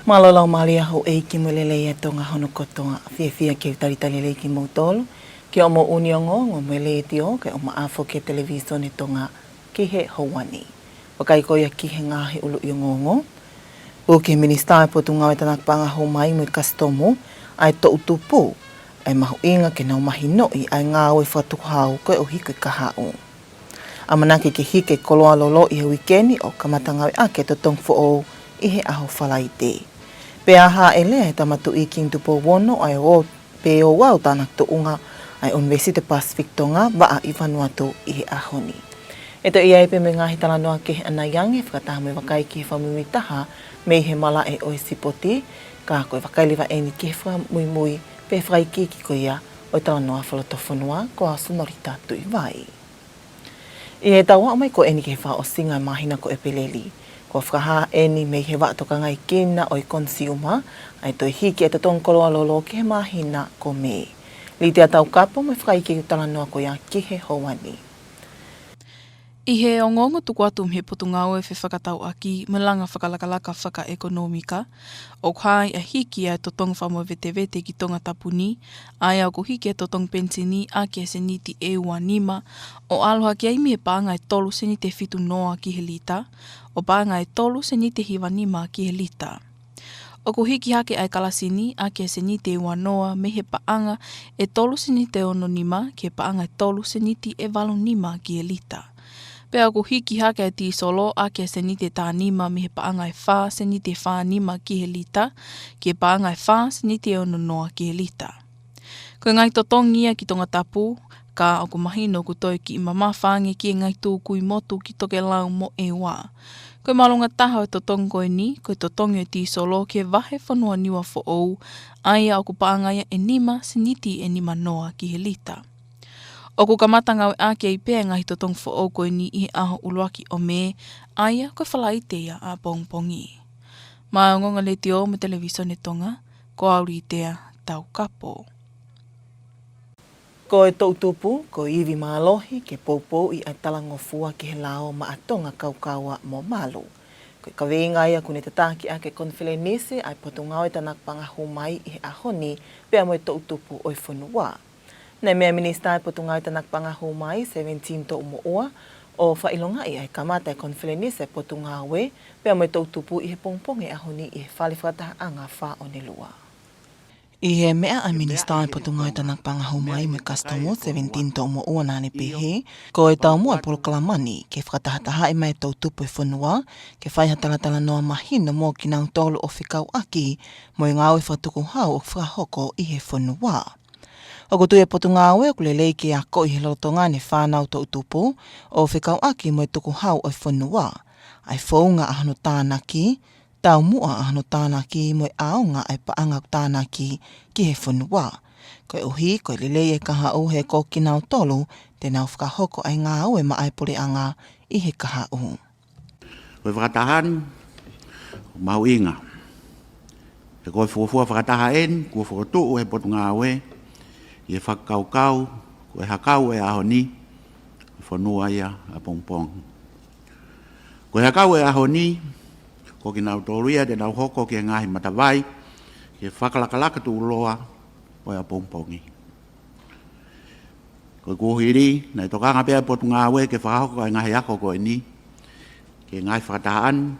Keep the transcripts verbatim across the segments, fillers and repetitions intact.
Mālō e laumālie houʻeiki mo e lelei ʻa Tonga hono kotoa. Fiefia ke u talitali lelei kimoutolu ki hoʻomou ʻuni ongoongo mo e Letiō, kae ʻumaʻā foki e Televīsone Tonga ki he houa ni. Vakai ko ia ki he ngaahi ʻuluʻi ongoongo. Ui ki he Minisitā ʻo e Potungāue Tānaki Paʻanga Hū Mai mo e Kasitomu ʻa e toʻutupu ʻa e mahuʻinga ke nau mahinoʻi ʻa e ngāue fakatukuhau koeʻuhi ko e kahaʻu. ʻAmanaki ke hiki e koloa lolo ʻi he uike ni ʻo kamata ngāueʻaki e totongi foʻou ʻi he ʻaho Falaite. Pea hāʻele ʻa e Tama Tuʻi Kingi Tupou Ono ʻa e ō pē ʻo ʻalu ʻo tānaki tuʻunga ʻa e ʻUnivēsiti Pacific Tonga Vaʻa ʻi Vanuatu ʻi he ʻaho ni. ʻE toe ʻi ai pē mo e ngaahi talanoa kehe ʻanai ange fakataha mo e vakai ki he fakamuimui taha mei he malaʻe ʻo e sipoti, ka ko e vakai leva eni ki he fakamuimui pe fakaikiiki ko ia ʻo e talanoa fakalotofonua, ko au Senolita Tuʻivai. ʻI heʻetau aʻu mai ko eni ki he fakaʻosinga ʻo e māhina ko ʻEpeleli, kuo fakahā eni mei he Vaʻa Tokangaekina ʻo e Consumer ʻa e toe hiki ʻa e totongi koloa lolo ki he māhina ko Mē. Litia Taukapo mo e fakaikiiki ʻo e talanoa ko ia ki he houa ni. ʻI he ongoongo tuku atu mei he Potungāue Fefakatauʻaki mo e Langa Fakalakalaka Fakaʻekonōmika, ʻoku hā ai ʻa e hiki ʻa e totongi fakamovetevete ki Tongatapu ni, ʻa ia ʻoku hiki ʻa e totongi penisini ʻaki e sēniti ʻe ua nima, ʻo ʻalu hake ai mei he paʻanga ʻe tolu sēniti ʻe fitu noa ki he lita, ʻo paʻanga ʻe tolu sēniti ʻe hiva nima ki he lita. ʻOku hiki hake ʻa e kalasini ʻaki e sēniti ʻe ua noa mei he paʻanga ʻe tolu sēniti ʻe ono nima ki he paʻanga ʻe tolu sēniti ʻe valu nima ki he lita. Pea ʻoku hiki hake ʻa e tīsolo ʻaki e sēniti ʻe taha nima mei he paʻanga ʻe fā sēniti ʻe fā nima ki he lita, ki he paʻanga ʻe fā sēniti ʻe ono noa ki he lita. Ko e ngaahi totongi ia ki Tongatapu, ka ʻoku mahino ʻoku toe kiʻi mamafa ange ki he ngaahi tukui motu ki tokelau mo ʻEua. Ko e māʻolunga taha ʻo e totongi ko eni, ko e totongi ʻo e tīsolo ki he vahe fonua Niua Foʻou, ʻa ia ʻoku paʻanga ia ʻe nima sēniti ʻe nima noa ki he lita. ʻOku kamata ngāueʻaki ai pē ʻa e ngaahi totongi foʻou ko eni ʻi he ʻaho ʻuluaki ʻo Mē, ʻa ia ko e Falaite ia ʻapongipongi. Maʻá e Ongoongo Letiō mo e Televīsone Tonga, ko au Litia Taukapo. Ko e toʻutupu ko Ivi Mālohi ke poupouʻi ʻa e talangofua ki he lao maʻa Tonga Kaukaua mo Malu. Ko e kaveinga ia ʻoku ne tataki ʻaki e konifelenisi ʻa e Potungāue Tānaki Paʻanga Hū Mai ʻi he ʻaho ni pea mo e toʻutupu ʻo e fonua. Naʻe meʻa e Minisitā ʻo e Potungāue Tānaki Paʻanga Hū Mai, Sevenitini Toumoʻua, ʻo fakaʻilongaʻi ʻa e kamata e konifelenisi ʻa e Potungāue pea mo e toʻutupu ʻi he pongipongi ʻo e ʻaho ni ʻi he Fale Fakatahaʻanga Fā One Lua. ʻI he meʻa ʻa e Minisitā ʻo e Potungāue Tānaki Paʻanga Hū Mai mo e Kasitomu, Sevenitini Toumoʻua, naʻá ne pehē, ko e taumuʻa e polokalama ni ke fakatahatahaʻi mai e toʻutupu ʻo e fonua ke fai ha talatalanoa mahino mo kinautolu ʻo fekauʻaki mo e ngāue fakatukuhau ʻoku fakahoko ʻi he fonua. ʻOku tui e Potungāue ʻoku lelei ke akoʻi ʻe he lolotonga ni e fānau toʻutupu ʻo fekauʻaki mo e tukuhau ʻo e fonua, ʻa e founga ʻa hono tānaki, taumuʻa ʻa hono tānaki mo e ʻaonga ʻa e paʻanga ʻoku tānaki ki he fonua. Koeʻuhi ko e lelei e kahaʻu he ko kinautolu te nau fakahoko ʻa e ngāue maʻá e puleʻanga ʻi he kahaʻu. Ko e fakataha ni ʻoku mahuʻinga. He ko e fuofua fakataha eni kuo fokotuʻu ʻe he Potungāue ʻi he fakakaukau ko e hakau ʻo e ʻaho ni, fonua ia ʻapongipongi. Ko e hakau ʻo e ʻaho ni, ko kinautolu ia te nau hoko ki he ngaahi matavai ki he fakalakalaka tuʻuloa ʻo e ʻapongipongi. Ko e kuohili, naʻe tokanga pē ʻa e Potungāue ke fakahoko ʻa e ngaahi ako ko eni ki he ngaahi fakataha ni,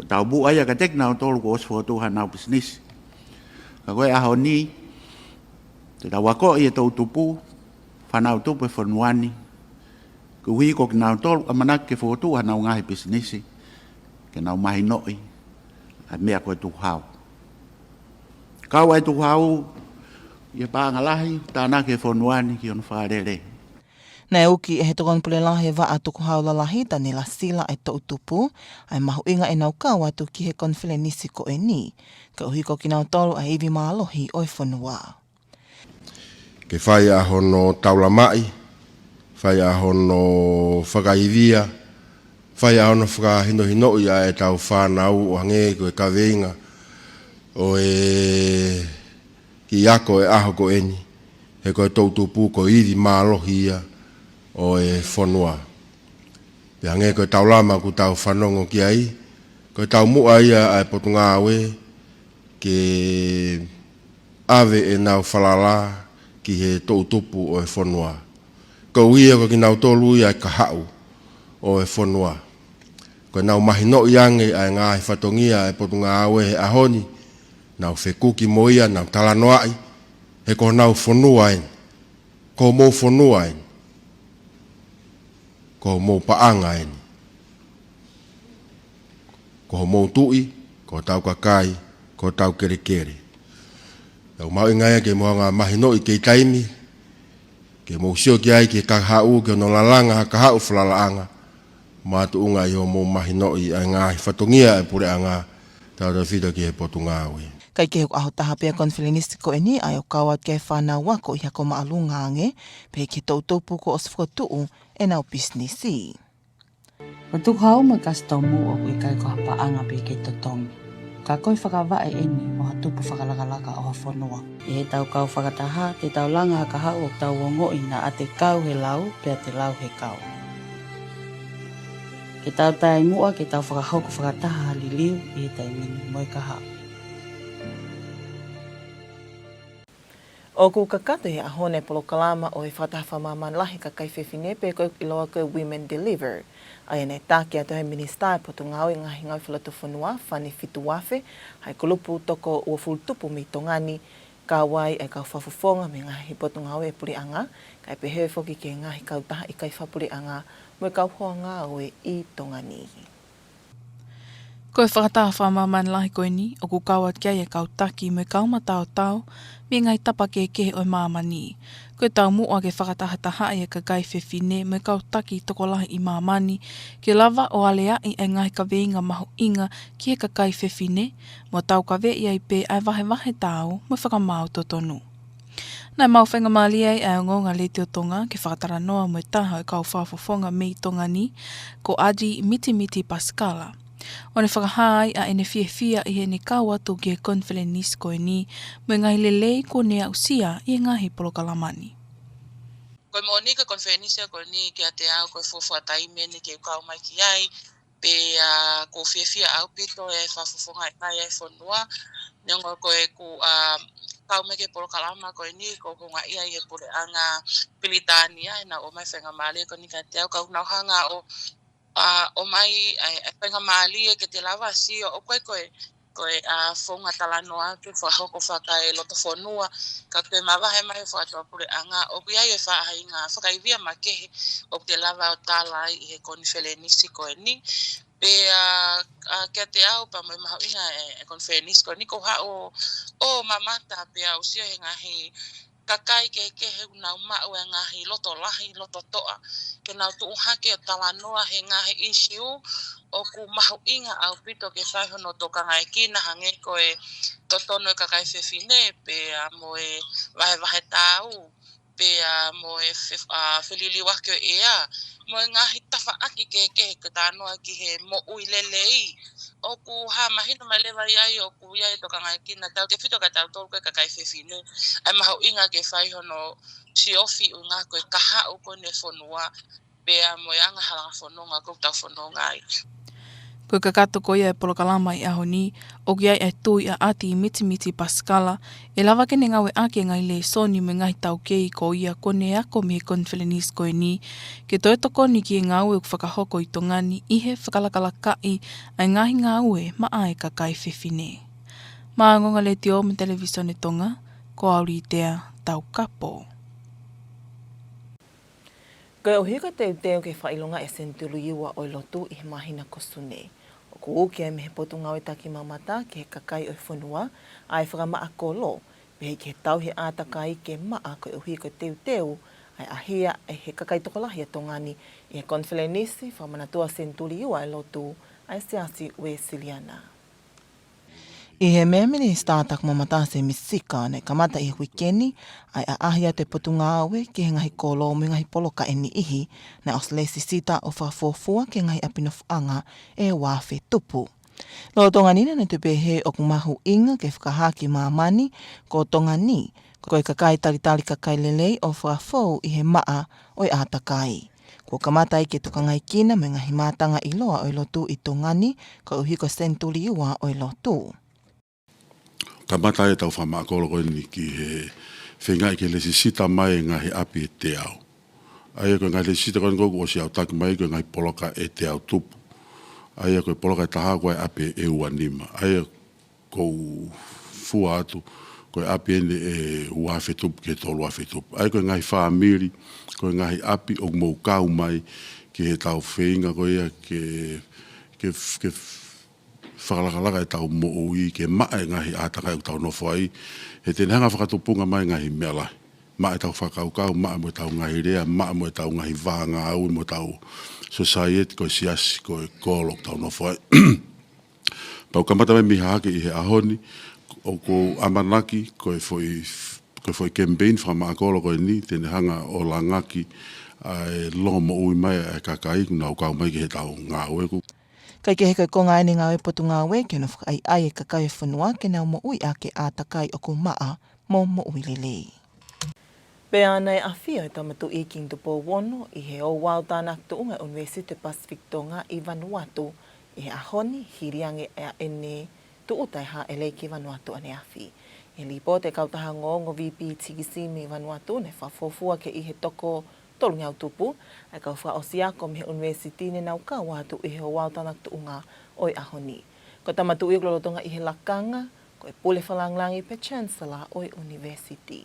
taumuʻa ia kiate kinautolu kuo ʻosi fokotuʻu hanau pisinisi. Ka ko e ʻaho ni, te tau akoʻi e toʻutupu, fānau tupu ʻo e fonua ni, koeʻuhi ko kinautolu ʻamanaki ke fokotuʻu hanau ngaahi pisinisi, ke nau mahinoʻi ʻa e meʻa ko e tukuhau. Kau ʻa e tukuhau ʻi he paʻanga lahi, tānaki e fonua ni ki hono fakalele. Naʻe uki ʻe he Tokoni Pule Lahi ʻo e Vaʻa Tukuhau Lalahi, Tanela Sila, ʻa e toʻutupu ʻa e mahuʻinga ʻenau kau atu ki he konifelenisi ko eni, koeʻuhi ko kinautolu ʻa e ivi mālohi ʻo e fonua. Ke fai ʻa hono taulamaʻi, fai ʻa hono fakaivia, fai ʻa hono fakahinohinoʻi ʻa ʻetau fānau ʻo hangē ko e kaveinga ʻo e kiʻi ako ʻo e ʻaho ko eni, he ko e toʻutupu ko e ivi mālohi ia ʻo e fonua. Pea hangē ko e taulama ʻoku tau fanongo ki ai, ko e taumuʻa ia ʻa e Potungāue ke ʻave ʻenau falala ki he toʻutupu ʻo e fonua. Koeʻuhi ko kinautolu ia ʻa e kahaʻu ʻo e fonua. Ko ʻenau mahinoʻi ange ʻa e ngaahi fatongia ʻa e potungāue he ʻaho ni, nau fekuki mo ia, nau talanoaʻi, he ko honau fonua eni, ko homou fonua eni, ko homou paʻanga eni, ko homou tuʻi, ko hotau kakai, ko hotau kelekele. ʻOku mahuʻinga ia ke mou hanga mahinoʻi kei taimi, ke mou sio ki ai ki he kahaʻu, ki hono lalanga ha kahaʻu falalaʻanga, makatuʻunga ʻi hoʻomou mahinoʻi ʻa e ngaahi fatongia ʻa e puleʻanga, tautautefito ki he potungāue. Kae kehe, ko e ʻaho taha pē ʻa e konifelenisi ko eni ʻa ia ʻoku kau atu ki ai e fānau ako ʻi he ako māʻolunga ange, pehē ki he toʻutupu kuo ʻosi fokotuʻu ʻenau pisinisi. Ko e tukuhau mo e kasitomu ʻoku ʻikai ko ha paʻanga pē ke totongi. Ka ko e fakavaʻe eni ʻo ha tupu fakalakalaka ʻo ha fonua. ʻI heʻetau kau fakataha, te tau langa ha kahaʻu ʻoku tau ongoʻi naʻa te kau he lau, pea te lau he kau. Ke tau taʻimuʻa, ke tau fakahoko fakataha ha liliu ʻi he taimi ni mo e kahaʻu. ʻOku kakato he ʻaho ni e polokalama ʻo e fakataha fakamāmani lahi ʻa e kakai fefine pe ko e ʻiloa ko e Women Deliver. ʻA ia naʻe taki atu ʻe he Minisitā ʻo e Potungāue Ngaahi Ngāue Fakalotofonua, Fani Fituafe, ʻa e kulupu toko uofulu tupu mei Tonga ni, kau ai ʻa e kau fakafofonga mei he ngaahi potungāue ʻa e puleʻanga, kae pehē foki ki he ngaahi kautaha ʻikai fakapuleʻanga mo e kau hoa ngāue ʻi Tonga ni. Ko e fakataha fakamāmani lahi ko eni, ʻoku kau atu ki ai e kau taki mo e kau mataotao mei he ngaahi tapa kehekehe ʻo e māmani. Ko e taumuʻa ke fakatahatahaʻi e kakai fefine mo e kau taki tokolahi ʻi māmani, ke lava ʻo aleaʻi e ngaahi kaveinga mahuʻinga ki he kakai fefine, mo taukaveʻi ai pē ʻa e vahevahe taau mo e fakamaau totonu. Naʻe maʻu faingamālie ai ʻa e Ongoongo Letiō Tonga ke fakatalanoa mo e taha ʻo e kau fakafofonga mei Tonga ni, ko ʻAti Mitimiti Pasikala, ʻo ne fakahā ai ʻa ʻene fiefia ʻi heʻene kau atu ki he konifelenisi ko eni, mo e ngaahi lelei kuo ne aʻusia ʻi he ngaahi polokalama ni. Ko e moʻoni ko e konifelenisi ko eni kiate au ko e fuofua taimi eni ke u kau mai ki ai, pea ʻoku ou fiefia ʻaupito he fakafofongaʻi mai ʻa e fonua. Neongo ko ʻeku, ʻa, kau mai ki he polokalama ko eni, ʻoku ou houngaʻia ʻi he puleʻanga Pilitānia, he naʻa nau ʻomai faingamālie ko eni kiate au, ka ʻoku nau hanga ʻo, ʻa, ʻomai ʻa e, ʻa e faingamālie ke te lava sio, ʻoku ʻikai ko e, ko e, ʻa, founga talanoa ke fakahoko fakaelotofonua, ka ke mavahe mai fakatuʻapuleʻanga, ʻoku ʻi ai e faʻahinga fakaivia makehe ʻoku te lava ʻo tala ai ʻi he konifelenisi ko eni. Pea, ʻa, kiate au pea mo e mahuʻinga e, e konifelenisi ko eni, ko haʻu ʻo mamata pea u sio he ngaahi kakai kehekehe ʻoku nau maʻu e ngaahi loto lahi, loto toʻa, ke nau tuʻu hake ʻo talanoa he ngaahi ʻīsiu ʻoku mahuʻinga ʻaupito ke fai hono tokangaekina, hangē ko e totonu e kakai fefine, pea mo e vahevahe taau, pea mo e fe-, ʻa, feliliuaki ʻo e ʻea, mo e ngaahi tafaʻaki kehekehe ke talanoa ki he moʻui lelei. ʻOku hā mahino mai leva ʻi ai ʻoku ʻi ai e tokangaekina tautefito kia tautolu ko e kakai fefine, ʻa e mahuʻinga ke fai hono siofi ʻuhinga ko e kahaʻu ko eni e fonua, pea mo e angahala fononga ʻoku tau fononga ai. Ko e kakato ko ia e polokalama ʻi he ʻaho ni, ʻoku ʻi ai e tui ʻa ʻAti Mitimiti Pasikala, ʻe lava ke ne ngāueʻaki e ngaahi lēsoni mo e ngaahi taukei ko ia kuo ne ako mei he konifelenisi ko eni, ke toe tokoni ki he ngāue ʻoku fakahoko ʻi Tonga ni ʻi he fakalakalakaʻi ʻa e ngaahi ngāue maʻa e kakai fefine. Maʻa e Ongoongo Letiō mo e Televīsone Tonga, ko Aulitea Taukapo. Koeʻuhi ko e teuteu ke fakaʻilongaʻi e senituli ua ʻo e lotu ʻi he māhina ko Sune, ʻoku uki ai mei he Potungāue Takimamata ki he kakai ʻo e fonua ʻa e fakamaʻa kolo, pehē ki he tauhi ʻātakai ke maʻa koeʻuhi ko e teuteu ʻa e ʻahia ʻe he kakai tokolahi ʻa Tonga ni ʻi he konifelenisi fakamanatua senituli ua ʻo e lotu ʻa e Siasi Uēsiliana. ʻI he meʻa ʻa e Minisitā Takimamata Sēmisi Sika, naʻe kamata ʻi he uike ni ʻa e ʻaʻahi atu e Potungāue ki he ngaahi kolo mo e ngaahi poloka ʻe niʻihi, naʻe ʻosi lēsisita ʻo fakafuofua ki he ngaahi ʻapi nofoʻanga ʻe ua afe tupu. Lolotonga ni naʻe toe pehē ʻoku mahuʻinga ke fakahā ki māmani ko Tonga ni ko e kakai talitali kakai lelei ʻo fakafou ʻi he maʻa ʻo e ʻātakai. Kuo kamata ai ke tokangaekina mo e ngaahi mātanga ʻiloa ʻo e lotu ʻi Tonga ni, koeʻuhi ko e senituli ua ʻo e lotu. Kamata ʻetau fakamaʻa kolo ko eni ki he feingaʻi ke lēsisita mai e ngaahi ʻapi ʻe teau. ʻA ia ko e ngaahi lēsisita ko eni ʻoku ʻosi ʻautaki mai ko e ngaahi poloka ʻe teau tupu. ʻA ia ko e poloka ʻe taha ko e ʻapi ʻe ua nima. ʻA ia ʻoku ou fua atu ko e ʻapi eni ʻe ua afe tupu ki he tolu afe tupu. ʻA ia ko e ngaahi fāmili, ko e ngaahi ʻapi ʻoku mou kau mai ki heʻetau feinga ko ia ke, ke, ke fakalakalaka ʻetau moʻui ke maʻa e ngaahi ʻātakai ʻoku tau nofo ai. He te ne hanga fakatupunga mai ngaahi meʻa lahi. Maʻa ʻetau fakakaukau, maʻa mo ʻetau ngaahi lea, maʻa mo ʻetau ngaahi vāngaau, mo ʻetau society, ko e siasi, ko e kolo ʻoku tau nofo ai. Pea u kamata mai mei hahake ʻi he ʻaho ni, ʻoku ou ʻamanaki, ko e foʻi, ko e foʻi campaign fakamaʻa kolo ko eni, te ne hanga ʻo langaki ʻa e longomoʻui mai ʻa e kakai, ʻoku nau kau mai ki heʻetau ngāue ʻoku Kae kehe ko e konga eni e ngāue ʻa e Potungāue ke nau fakaʻaiʻai e kakai ʻo e fonua ke nau moʻui ʻaki e ʻātakai ʻoku maʻa mo moʻui lelei. Pea naʻe ʻafio e Tama Tuʻi King Tupou Ono ʻi he ouau tānaki tuʻunga ʻo e ʻUnivēsiti Pasifiki Tonga ʻi Vanuatu ʻi he ʻaho ni, hili ange ʻa ʻene tūʻuta e hāʻele ki Vanuatu ʻaneafi. ʻI he lipooti ʻa e Kautaha Ongoongo VPTC mei Vanuatu, naʻe fakafuofua ke ʻi he toko tolungeau tupu ʻa e kau fakaʻosi ako mei he ʻunivēsiti ne nau kau atu ʻi he ouau tānaki tuʻunga ʻo e ʻaho ni. Ko e Tama Tuʻi ʻoku lolotonga ʻi he lakanga ko e Pule Fakalāngilangi pe Chancellor ʻo e ʻunivēsiti.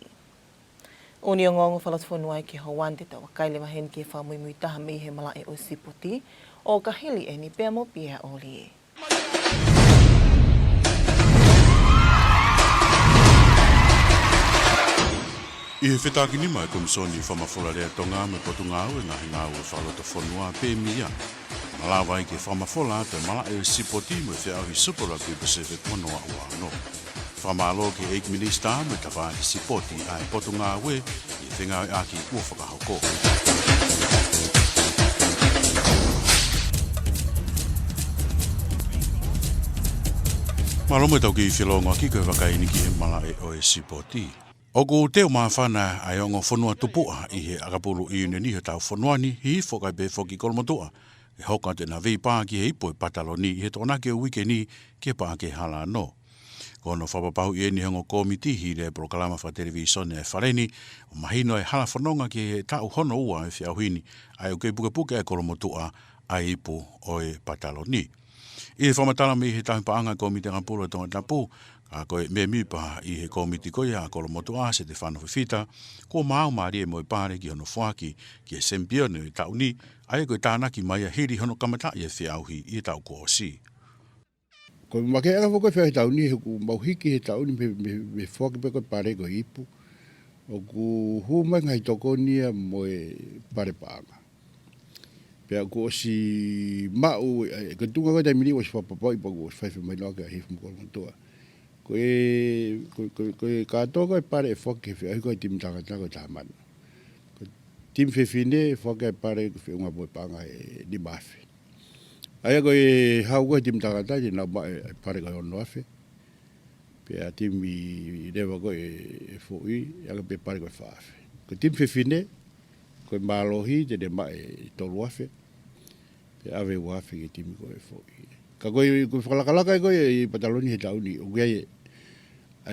ʻOku ne ongoongo fakalotofonua ki he houa ni, te tau vakai leva heni ki he fakamuimui taha mei he malaʻe ʻo e sipoti, ʻo ka hili eni pea mo Pia ʻOlie. ʻI he fetākinima ʻa e Komisoni Fakamafola Lea Tonga mo e Potungāue Ngaahi Ngāue Fakalotofonua pe meia, malava ai ke fakamafola atu e malaʻe ʻo e sipoti mo e feʻauhi Super Rugby Pacific ua noa ua ono. Fakamālō ki he ʻEiki Minisitā mo e Tafaʻaki Sipoti ʻa e Potungāue ʻi he fengāueʻaki kuo fakahoko. Mālō mo ʻetau kiʻi felōngoaki ko e vakai eni ki he malaʻe ʻo e sipoti. ʻOku teu māfana ʻa e ongo fonua tupuʻa ʻi he ʻakapulu ʻiunioni ʻi hotau fonua ni, Hihifo kae pehē foki Kolomotuʻa, ke hoko atu ʻena veipā ki he ipu ʻo e pataloni ʻi he Tokonaki ʻo e uike ni ki he Paʻake Halano. Ko hono fakapapauʻi eni ʻe he ongo kōmiti hili e polokalama fakatelevīsone ʻa e Fale ni, ʻo mahino e hala fononga ki he taʻu hono ua ʻo e feʻauhi ni, ʻa ia ʻoku kei pukepuke ʻa e Kolomotuʻa ʻa e ipu ʻo e pataloni. ʻI he fakamatala mei he Tauhi Paʻanga ʻo e Kōmiti ʻAkapulu ʻa Tongatapu, ka ko e mēmipa ʻi he kōmiti ko ia ʻa Kolomotuʻa, Setefano Fifita, kuo maau mālie mo e Pale ki hono foaki ki he semipione ʻo e taʻu ni, ʻa ia ko e tānaki mai ia hili hono kamataʻi e feʻauhi ʻi he taʻu kuo ʻosi. Ko e makehe ʻa e foki ʻo e feʻauhi he taʻu ni, he ʻoku mau hiki he taʻu ni mei, mei, mei he foaki pē ko e Pale ko e ipu. ʻOku hū mai ngaahi tokoni ia mo e Pale Paʻanga. Pea kuo ʻosi maʻu, ʻe, ko e tuʻunga ko e taimi ni ʻosi fakapapauʻi pea kuo ʻosi fai femahinoʻaki ʻa Hihifo mo Kolomotuʻa. Ko e, ko, ko, ko e kātoa ko e Pale ʻe foaki ki he feʻauhi ko e timi tangata ko e taha mano. Ko e timi fefine ʻe foaki ʻa e Pale ko e feʻunga mo e paʻanga ʻe nima afe. ʻA ia ko e hau ko e timi tangata, te nau maʻu e Pale ko e ono afe. Pea timi leva ko e, e foʻi, ʻe ʻave pē Pale ko e fā afe. Ko e timi fefine, ko e mālohi, te ne maʻu e tolu afe. Pea ʻave ua afe ki he timi ko e foʻi. Ka ko e, ko e fakalakalaka ko e, ʻi he pataloni he taʻu ni, ʻoku ʻi ai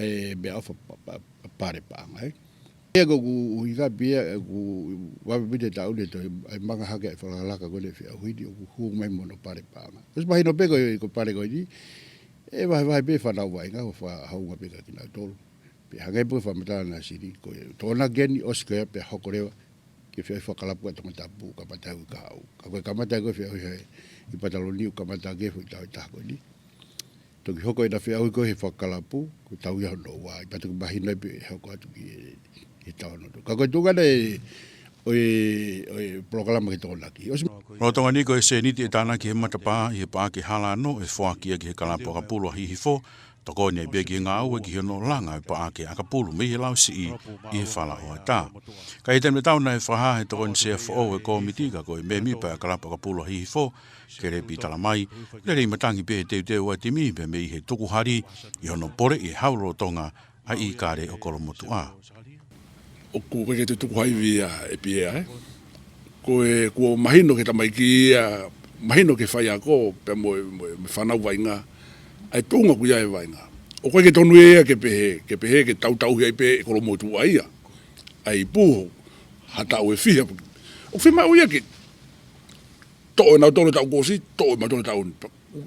e, e meʻaʻofa pa, pa, pa, Pale Paʻanga, ē. ʻA ia ko ʻeku ʻuhinga pē ia, ʻeku vave pē he taʻu ni ʻe toe, ʻai manga hake ʻa e fakalakalaka ko eni ʻo e feʻauhi ni ʻoku hū mai mo hono Pale Paʻanga. ʻOsi mahino pē ko e, ko e Pale ko eni, ʻe vahevahe pē fānau vaʻinga, ʻo fakahounga pē kia kinautolu. Pea hangē pē ko e fakamatala ʻa Sili, ko e Tokonaki eni ʻosi ko ia pea hoko leva ki he feʻauhi fakakalapu ʻa Tongatapu, kamata he uike kahaʻu. Ka ko e kamata ko e feʻauhi he, ʻi he pataloni ʻoku kamata ki he foʻi taʻu ʻe taha ko eni. Toki hoko ʻena feʻauhi ko ē he fakakalapu, ko e taʻu ia hono ua, ʻi pea toki mahino ai pē ʻe hoko atu ki he, ki he taʻu hono tolu. Ka ko e tuʻunga eni ʻo e, ʻo e polokalama ki he Tokonaki. ʻOsi Lolotonga ni ko e sēniti ʻe tānaki he matapā ʻi he Paʻake Halano ʻe foaki ia ki he kalapu ʻakapulu ʻa Hihifo, tokoni ai pē ki he ngāue ki hono langa e paʻake ʻakapulu mei he lausiʻi ʻi he falaʻoata. Ka ʻi he taimi tatau naʻe fakahā ʻe he tokoni sea foʻou ʻo e kōmiti ka ko e mēmipa ʻo e kalapu ʻakapulu ʻa Hihifo, Kelepi Talamai, lelei matangi pē he teuteu ʻa e timi pea mei he tukuhali ʻi hono poleʻi e hau lolotonga ʻa e ʻīkale ʻo Kolomotuʻa. ʻOku ʻikai ke tutuku ha ivi ia ʻe Pia, ē. Ko e, kuo mahino ki he tamaiki ia, mahino ki he faiako, pea mo e, mo e, mo e fānau vaʻinga, ʻa e tuʻunga ʻoku ʻi ai e vaʻinga. ʻOku ʻikai ke tonu ia ke pehē, ke pehē ke tautauhi ai pē ʻe Kolomotuʻa ia. ʻAi puho, ha taʻu ʻe fiha. ʻOku fiemaʻu ia ke toʻo ʻe nautolu taʻu kuo ʻosi, toʻo ʻe mautolu taʻu ni.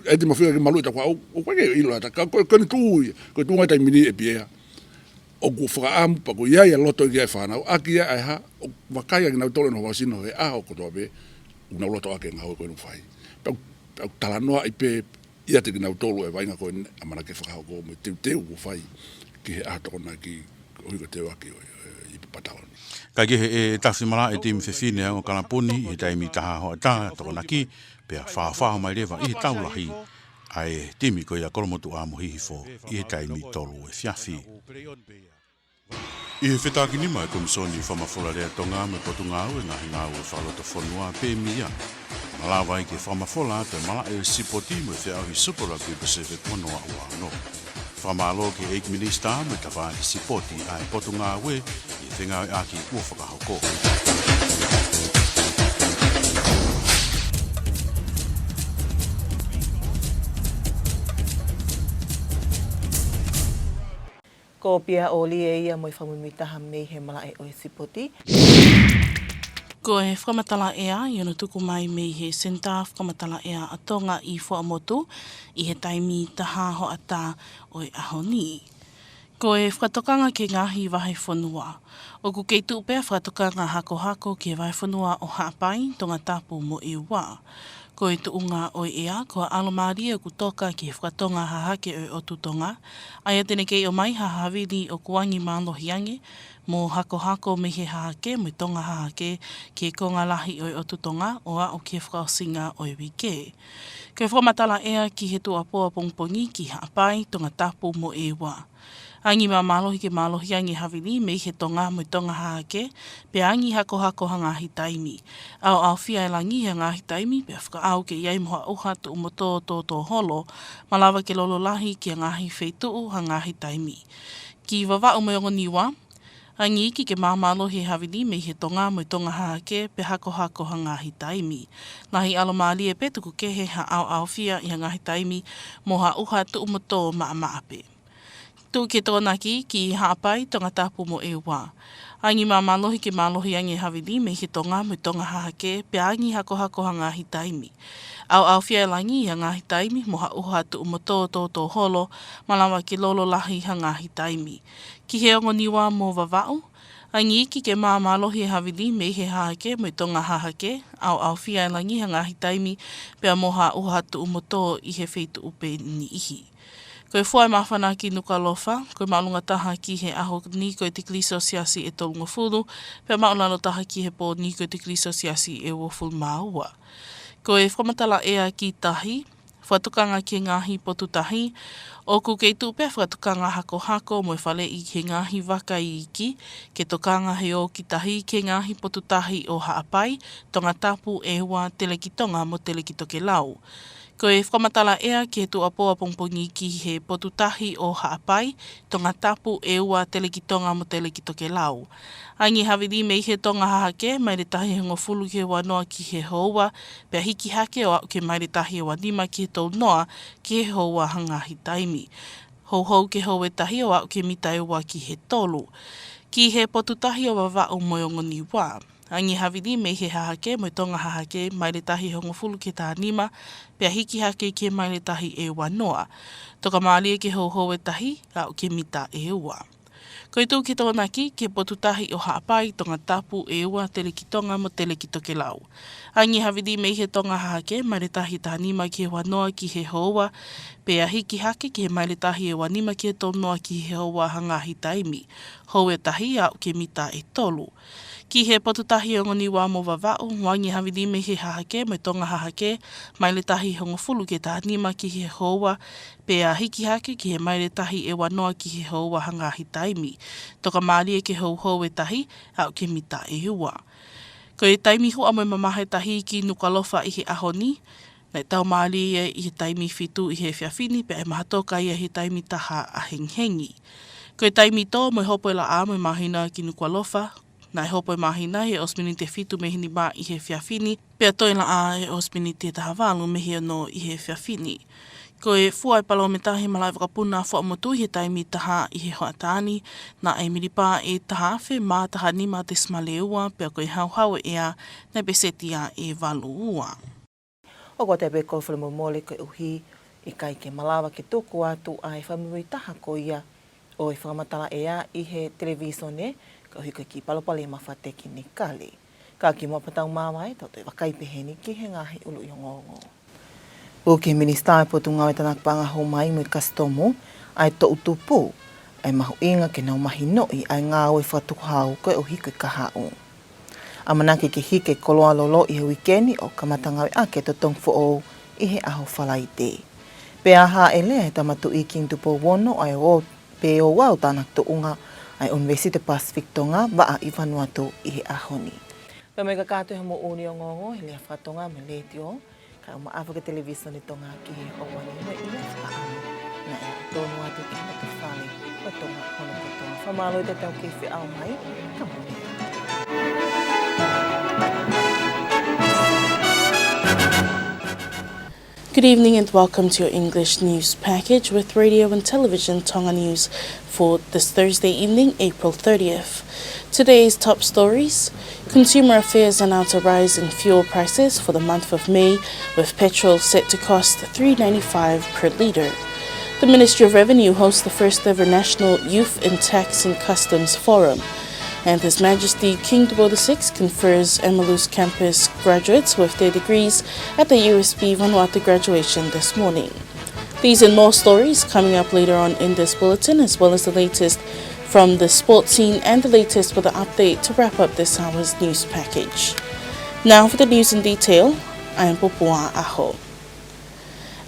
ʻE te mafika ke maluʻi taku au, ʻoku ʻikai ke ʻilo ʻa e taʻu, ko, ko eni tuʻu ia, ko e tuʻunga taimi ni ʻe Piea. ʻOku fakaʻamu pea ko ia ia loto ki ai e fānau, ʻaki ia ʻa e hā, ʻoku vakai ʻa kinautolu ʻenau fakasino he ʻaho kotoa pē, ʻoku nau loto ʻaki e ngāue ko eni ʻoku fai. Pea, pea talanoaʻi pē, ʻiate kinautolu e vaʻinga ko eni ʻamanaki ke fakahoko mo e teuteu kuo fai ki he ʻaho Tokonaki ʻo e hiko teuaki ʻo e, ʻi Papatalo ni. Kae kehe, ʻe tafi malaʻe e timi fefine ʻa e ongo kalapuni ʻi he taimi taha hoʻatā Tokonaki, pea faofao mai leva ʻi he tau lahi ʻa e timi ko ia Kolomotuʻa mo Hihifo ʻi he taimi tolu efiafi. ʻI he fetākinima ʻa e Komisoni Fakamafola Lea Tonga mo e Potungāue Ngaahi Ngāue Fakalotofonua pe meia, malava ai ke fakamafola atu e malaʻe ʻo e sipoti mo e feʻauhi Super Rugby Pacific ua noa ua ono. Fakamālō ki he ʻEiki Minisitā mo e Tafaʻaki Sipoti ʻa e Potungāue ʻi he fengāueʻaki kuo fakahoko. Ko Pia ʻOlie ia mo e fakamuimuitaha mei he malaʻe ʻo e sipoti. Ko e fakamatala ʻea ʻi hono tuku mai mei he Senitā Fakamatala ʻEa ʻa Tonga ʻi Fuaʻamotu ʻi he taimi taha hoʻatā ʻo e ʻaho ni. Ko e fakatokanga ki he ngaahi vahefonua. ʻOku kei tuʻu pē ʻa e fakatokanga hakohako ki he vahefonua ʻo Haʻapai, Tongatapu mo ʻEua. Ko e tuʻunga ʻo e ʻea, ko ha ʻalomālie ʻoku toka ki he fakatonga hahake ʻo e ʻotu Tonga, ʻa ia te ne kei ʻomai ha havili ʻoku angi mālohi ange mo hakohako mei he hahake mo e tonga hahake ki he konga lahi ʻo e ʻotu Tonga ʻo aʻu ki he fakaʻosinga ʻo e uike. Ko e fakamatala ʻea ki he tuʻuapō ʻapongipongi ki Haʻapai, Tongatapu mo ʻEua. Angi māmālohi ke mālohi ange e havili mei he tonga mo e tonga hahake, pea angi hakohako ha ngaahi taimi. ʻAoʻaofia e langi he ngaahi taimi, pea fakaʻau ke ʻi ai mo ha ʻuha tuʻu mo tō tōtō holo, malava ke lolo lahi ki ha ngaahi feituʻu ha ngaahi taimi. Ki Vavaʻu mo e ongo Niua, angi iiki ke māmālohi e havili mei he tonga mo e tonga hahake, pea hakohako ha ngaahi taimi. Lahi ʻalomālie pe tuku kehe ha ʻaoʻaofia ʻi ha ngaahi taimi mo ha ʻuha tuʻu mo tō maʻamaʻa pē. Tuʻu ki he Tokonaki ki Haʻapai, Tongatapu mo ʻEua. Angi māmālohi ke mālohi ange e havili mei he tonga mo e tonga hahake, pea angi hakohako ha ngaahi taimi. ʻAoʻaofia e langi ʻi ha ngaahi taimi mo ha ʻuha tuʻu mo tō tōtō holo, malava ke lolo lahi ha ngaahi taimi. Ki he ongo Niua mo Vavaʻu, angi iiki ke māmālohi e havili mei he hahake mo e tonga hahake, ʻaoʻaofia e langi ha ngaahi taimi, pea mo ha ʻuha tuʻu mo tō ʻi he feituʻu pe niʻihi. Ko e fua e māfana ki Nukuʻalofa, ko e māʻolunga taha ki he ʻaho ni ko e tikilī selesiasi ʻe tolungofulu, pea māʻulalo taha ki he pō ni ko e tikilī selesiasi ʻe uofulu mā ua. Ko e fakamatala ʻea ki tahi, fakatokanga ki he ngaahi potu tahi, ʻoku kei tuʻu pē ʻa e fakatokanga hakohako mo e faleʻi ki he ngaahi vaka iiki, ke tokanga he ō ki tahi ki he ngaahi potu tahi ʻo Haʻapai, Tongatapu, ʻEua, Telekitonga mo Telekitokelau. Ko e fakamatala ʻea ki he tuʻuapō ʻapongipongi ki he potu tahi ʻo Haʻapai, Tongatapu, ʻEua, Telekitonga mo Telekitokelau. Angi e havili mei he tonga hahake, maile tahi hongofulu ki he ua noa ki he houa, pea hiki hake ʻo aʻu ki he maile tahi ʻe ua nima ki he tolu noa ki he houa ha ngaahi taimi. Houhou ki he houa ʻe tahi ʻo aʻu ki he mita ʻe ua ki he tolu. Ki he potu tahi ʻo Vavaʻu mo e ongo Niua. Angi e havili mei he hahake mo e tonga hahake, maile tahi hongofulu ki he taha nima, pea hiki hake ki he maile tahi ʻe ua noa. Tokamālie ki he houhou ʻe tahi, aʻu ki he mita ʻe ua. Ko e tuʻu ki he Tokonaki, ki he potu tahi ʻo Haʻapai, Tongatapu, ʻEua, Telekitonga mo Telekitokelau. Angi e havili mei he tonga hahake, maile tahi taha nima ki he ua noa ki he houa, pea hiki hake ki he maile tahi ʻe ua nima ki he tolu noa ki he houa ha ngaahi taimi. Hou ʻe tahi, aʻu ki he mita ʻe tolu. Ki he potu tahi ʻo e ongo Niua mo Vavaʻu, angi e havili mei he hahake mo e tonga hahake, maile tahi hongofulu ki he taha nima ki he houa, pea hiki hake ki he maile tahi ʻe ua noa ki he houa ha ngaahi taimi. Tokamālie ki he houhou ʻe tahi, aʻu ki he mita ʻe ua. Ko e taimi huʻa mo e mamahi ʻe tahi ki Nukuʻalofa ʻi he ʻaho ni, naʻe tau mālie ia ʻi he taimi fitu ʻi he efiafi ni, pea ʻe maha toka ia ʻi he taimi taha ʻahengihengi. Ko e taimi tō mo e hopo e laʻā mo e māhina ki Nukuʻalofa, naʻe hopo e māhina he ʻosi miniti ʻe fitu mei he nima ʻi he efiafi ni, pea tō e laʻā he ʻosi miniti ʻe taha valu mei he ono ʻi he efiafi ni. Ko e fua e palōmeta he malaʻe vakapuna Fuaʻamotu ʻi he taimi taha ʻi he hoʻatā ni, naʻe milipa ʻe taha afe mā taha nima tesimale ua, pea ko e hauhau e ʻea naʻe pēseti ia ʻe valu ua. ʻOku ʻoatu pē ko e fakamolemole koeʻuhi ʻikai ke malava ke tuku atu ʻa e fakamuimuitaha ko ia ʻo e fakamatala ʻea ʻi he televīsone, koeʻuhi ko e kiʻi palopalema fakatekinikale. Ka kimuʻa pea tau māvae, tau toe vakai pē heni ki he ngaahi ʻuluʻi ongoongo. Ui ki he Minisitā ʻo e Potungāue Tānaki Paʻanga Hou Mai mo e Kasitomu, ʻa e toʻu tupu ʻa e mahuʻinga ke nau mahinoʻi ʻa e ngāue fakatukuhau koeʻuhi ko e kahaʻu. ʻAmanaki ke hiki e koloa lolo ʻi he uike ni ʻo kamata ngāueʻaki e totongi foʻou ʻi he ʻaho Falaite. Pea hāʻele ʻa e Tama Tuʻi King Tupou Ono ʻa e ō pē ʻo ua ʻo tānaki tuʻunga ʻa e ʻUnivēsiti Pacific Tonga, vaʻa ʻi Vanuatu ʻi he ʻaho ni. Pea mo e kakato ʻi he moʻoni ongoongo he lea fakatonga mei he letiō, kae ʻumaʻā foki e televīsone Tonga ki he ʻaho ni, mo e ʻi ai ha fakaʻamu naʻe tonu atu ki he loto fale ʻo Tonga hono kotoa. Fakamālō ʻi he tau kei feʻao mai, ka mou meʻa. Good evening and welcome to your English news package with Radio and Television Tonga News for this Thursday evening, April thirtieth. Today's top stories: Consumer Affairs announced a rise in fuel prices for the month of May, with petrol set to cost three ninety-five per litre. The Ministry of Revenue hosts the first ever National Youth in Tax and Customs Forum. And His Majesty King Tupou the Sixth confers Amalus Campus graduates with their degrees at the U S P Vanuatu graduation this morning. These and more stories coming up later on in this bulletin, as well as the latest from the sports scene and the latest weather update to wrap up this hour's news package. Now for the news in detail, I am Popua Aho.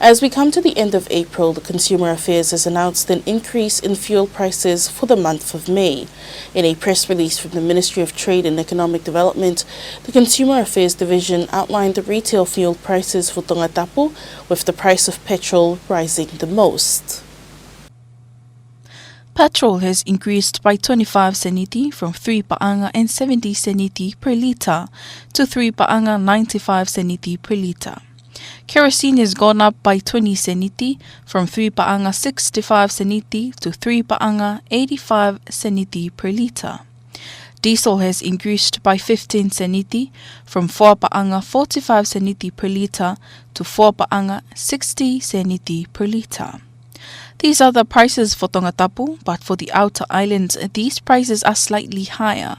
As we come to the end of April, the Consumer Affairs has announced an increase in fuel prices for the month of May. In a press release from the Ministry of Trade and Economic Development, the Consumer Affairs Division outlined the retail fuel prices for Tongatapu, with the price of petrol rising the most. Petrol has increased by twenty-five seniti, from three paʻanga and seventy seniti per litre to three paʻanga ninety-five seniti per litre. Kerosene has gone up by twenty seniti, from three paʻanga sixty-five seniti to three paʻanga eighty-five seniti per litre. Diesel has increased by fifteen seniti, from four paʻanga forty-five seniti per litre to four paʻanga sixty seniti per litre. These are the prices for Tongatapu, but for the outer islands, these prices are slightly higher.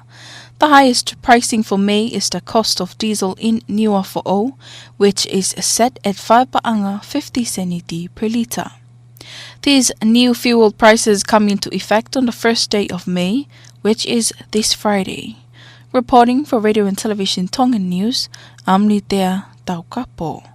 The highest pricing for May is the cost of diesel in Niuafoʻou, which is set at five paʻanga fifty seniti per litre. These new fuel prices come into effect on the first day of May, which is this Friday. Reporting for Radio and Television Tongan News, I'm Litea Taukapo.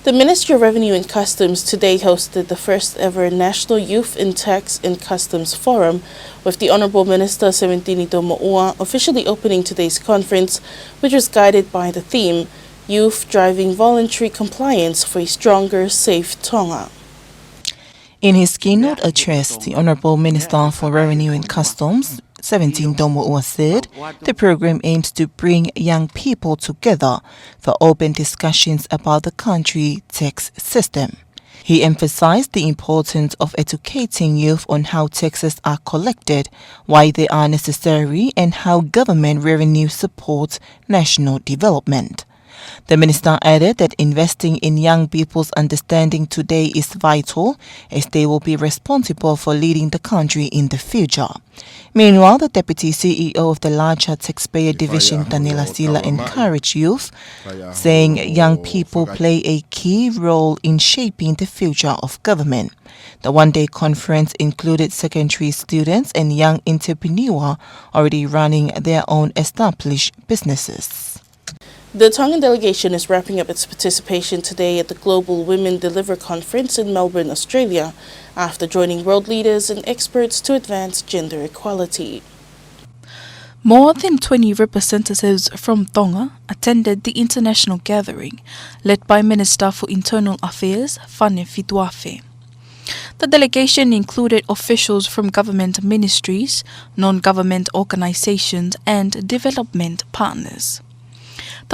The Ministry of Revenue and Customs today hosted the first ever National Youth in Tax and Customs Forum, with the Honourable Minister Sevenitini Toumoʻua officially opening today's conference, which was guided by the theme, Youth Driving Voluntary Compliance for a Stronger, Safe Tonga. In his keynote address, the Honourable Minister for Revenue and Customs, Sevenitini Toumoʻua, said the program aims to bring young people together for open discussions about the country tax system. He emphasized the importance of educating youth on how taxes are collected, why they are necessary, and how government revenue supports national development. The minister added that investing in young people's understanding today is vital, as they will be responsible for leading the country in the future. Meanwhile, the Deputy C E O of the Larger Taxpayer Division, Tanela Sila, encouraged youth, saying young people play a key role in shaping the future of government. The one-day conference included secondary students and young entrepreneurs already running their own established businesses. The Tongan delegation is wrapping up its participation today at the Global Women Deliver Conference in Melbourne, Australia, after joining world leaders and experts to advance gender equality. More than twenty representatives from Tonga attended the international gathering, led by Minister for Internal Affairs, Fane Fituafe. The delegation included officials from government ministries, non-government organizations, and development partners.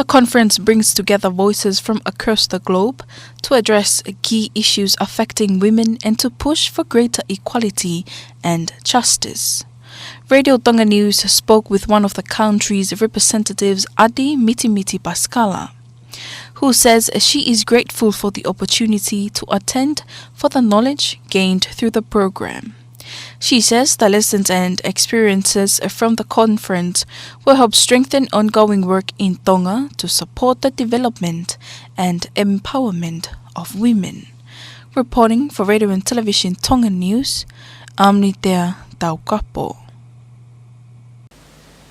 The conference brings together voices from across the globe to address key issues affecting women and to push for greater equality and justice. Radio Tonga News spoke with one of the country's representatives, Adi Mitimiti Paskala, who says she is grateful for the opportunity to attend for the knowledge gained through the program. She says the lessons and experiences from the conference will help strengthen ongoing work in Tonga to support the development and empowerment of women. Reporting for Radio and Television Tonga News, I'm Nitea Taukapo.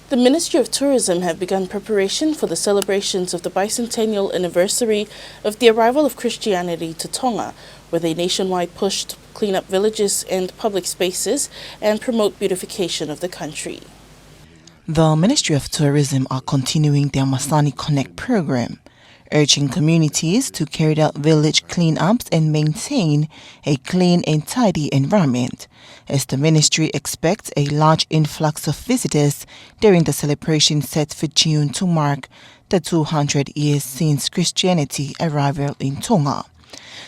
The Ministry of Tourism have begun preparation for the celebrations of the bicentennial anniversary of the arrival of Christianity to Tonga, with a nationwide push to clean up villages and public spaces and promote beautification of the country. The Ministry of Tourism are continuing their Masani Connect program, urging communities to carry out village cleanups and maintain a clean and tidy environment, as the ministry expects a large influx of visitors during the celebration set for June to mark the two hundred years since Christianity arrival in Tonga.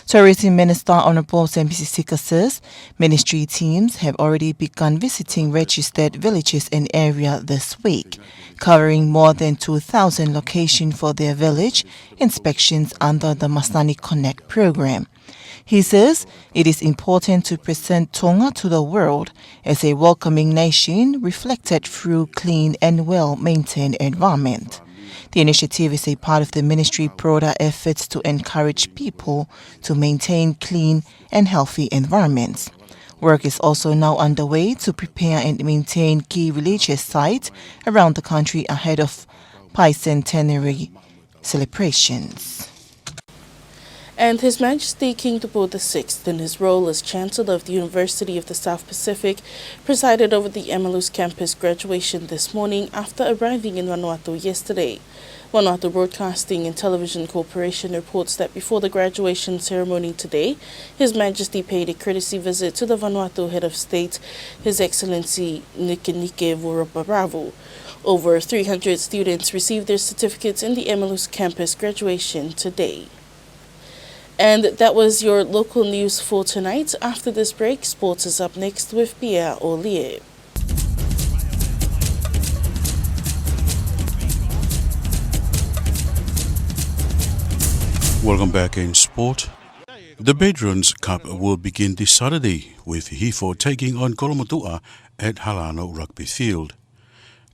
Tourism Minister Honourable Sam Pisisika says ministry teams have already begun visiting registered villages and area this week, covering more than two thousand locations for their village inspections under the Masani Connect program. He says it is important to present Tonga to the world as a welcoming nation reflected through clean and well-maintained environment. The initiative is a part of the ministry broader efforts to encourage people to maintain clean and healthy environments. Work is also now underway to prepare and maintain key religious sites around the country ahead of bicentenary celebrations. And His Majesty King Tupou the sixth, in his role as Chancellor of the University of the South Pacific, presided over the Emalus campus graduation this morning after arriving in Vanuatu yesterday. Vanuatu Broadcasting and Television Corporation reports that before the graduation ceremony today, His Majesty paid a courtesy visit to the Vanuatu Head of State, His Excellency Nikenike Vurobaravu. Over three hundred students received their certificates in the Emalus campus graduation today. And that was your local news for tonight. After this break, sports is up next with Pierre Olie. Welcome back in sport. The Bedrons Cup will begin this Saturday, with Hihifo taking on Kolomotuʻa at Halano Rugby Field.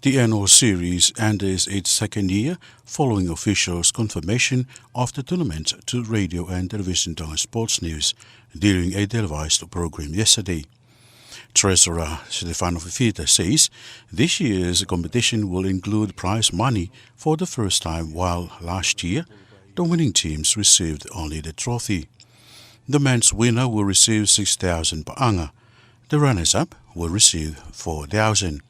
The annual series enters its second year following officials' confirmation of the tournament to Radio and Television Tonga Sports News during a televised program yesterday. Treasurer Stefano Fifita says this year's competition will include prize money for the first time, while last year the winning teams received only the trophy. The men's winner will receive six thousand paʻanga. The runners-up will receive four thousand.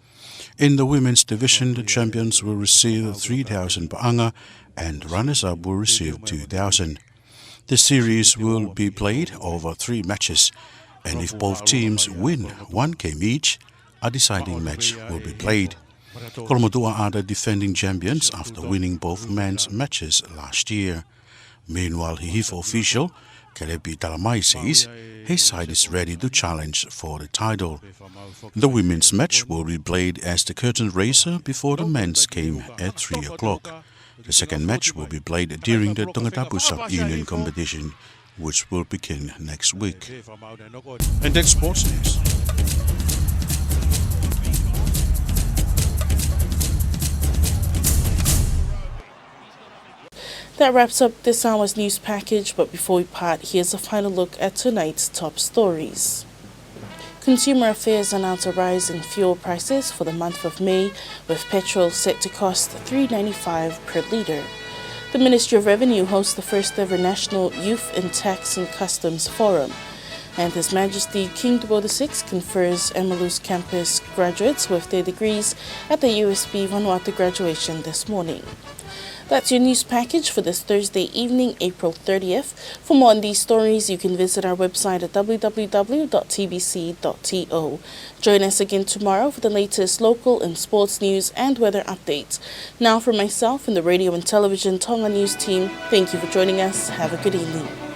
In the women's division, the champions will receive three thousand paʻanga and runners-up will receive two thousand. The series will be played over three matches, and if both teams win one game each, a deciding match will be played. Kolomotuʻa are the defending champions after winning both men's matches last year. Meanwhile, Hihifo official Kelepi Talamai says his side is ready to challenge for the title. The women's match will be played as the curtain raiser before the men's game at three o'clock. The second match will be played during the Tongatapu Sub-Union competition, which will begin next week. And that's sports news. That wraps up this hour's news package, but before we part, here's a final look at tonight's top stories. Consumer Affairs announced a rise in fuel prices for the month of May, with petrol set to cost three ninety-five per litre. The Ministry of Revenue hosts the first ever National Youth in Tax and Customs Forum. And His Majesty King Tupou the sixth confers Emalus campus graduates with their degrees at the U S P Vanuatu graduation this morning. That's your news package for this Thursday evening, April thirtieth. For more on these stories, you can visit our website at w w w dot t b c dot t o. Join us again tomorrow for the latest local and sports news and weather updates. Now, from myself and the Radio and Television Tonga News team, thank you for joining us. Have a good evening.